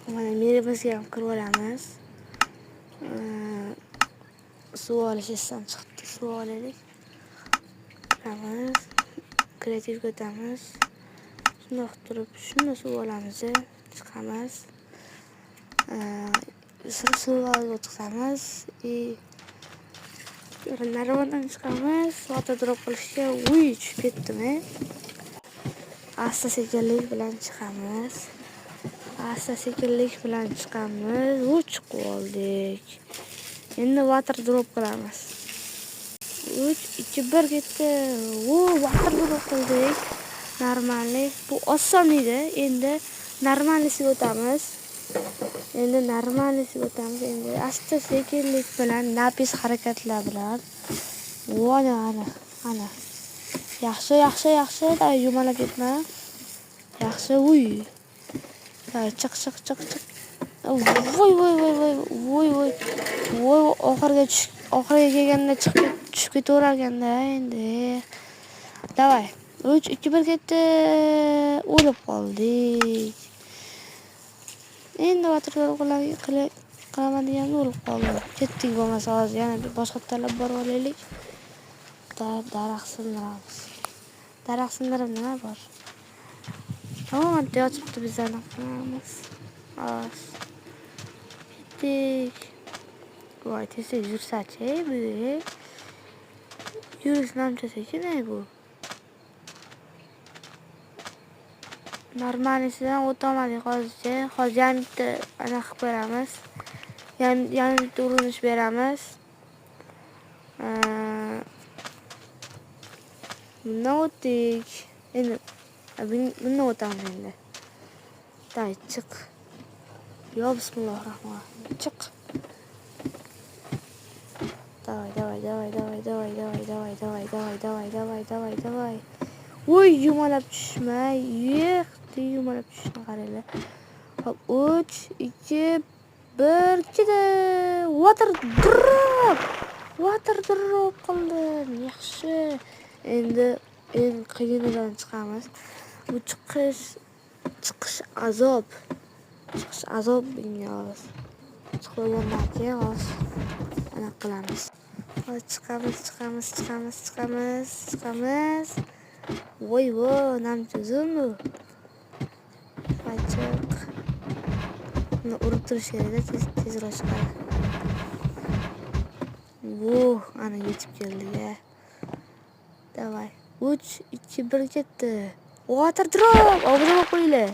Mana merimizga ham kirib olamiz. Suv olish esdan chiqibdi. Suv olaylik. Kiramiz. Kreativga o'tamiz. Shundoq turib, shunda suv olamiz, chiqamiz. Suv olib o'tkazamiz. И narvondan chiqamiz. Water drop qilishga, uy, tushib ketdim. Asta sekinlik bilan chiqamiz. Asta sekinlik bilan chiqamiz. U chiqib oldik. Endi water drop qilamiz. 3, 2, 1 ketdi. U water drop qildik. Нормальный. Bu oson edi. Endi нормальный siga o'tamiz. Endi нормальный siga o'tamiz. Endi asta sekinlik bilan, nafis harakatlar bilan. Ana, ana, ana. Yaxshi, yaxshi, yaxshi. Давай, yumalab ketma. Yaxshi, uy. Chiq, chiq, chiq, chiq. Voy, voy, voy, voy, voy, voy. Voy, oxiriga tush, oxiriga kelganda chiqib tushib ketaverar ekanda endi. Давай. 3, 2, 1 ketdi. O'lib qoldik. Endi water qilaman deganda o'lib qoldim. Ketdik bo'lmasa, hozir yana bir boshqa tanlab borib olaylik. Daraxt sindiramiz. Daraxt sindirib nima bor? Tamam, yotibdi, bizlarni qilamiz. Hozir. Ketdik. Voy, tez tez yursachi bu. Yurish namcha sekin bu. Нормальный sidan o'tolmadik hozircha. Hozir yana bitta anaqa qilib ko'ramiz. Yana bitta urinish beramiz. Bundan o'tdik. Endi bundan o'tamiz endi. Давай, chiq. Yo bismillahirrohmanirrohim. Chiq. Давай, давай, давай, давай, давай, давай, давай, давай, давай, давай, давай, давай, давай. Voy, yumalab tushma. Yetti, yumalab tushishni qaranglar. Hop, 3, 2, 1, ketdi. Water drop. Water drop qildim. Yaxshi. Endi eng qiyinidan chiqamiz. Bu chiqish azob. Chiqish azob bunga hozir. Chiqib olgandan keyin hozir anaqa qilamiz. Hozir chiqamiz, chiqamiz, chiqamiz, chiqamiz, chiqamiz. Voy vo, namcha uzun bu. Chiq. Buni urib turish kerakda, tez tezroq chiqadi. Voh, ana yetib keldik a. Давай. 3, 2, 1 ketdi. Water drop! Obuna bo'lib qo'yinglar.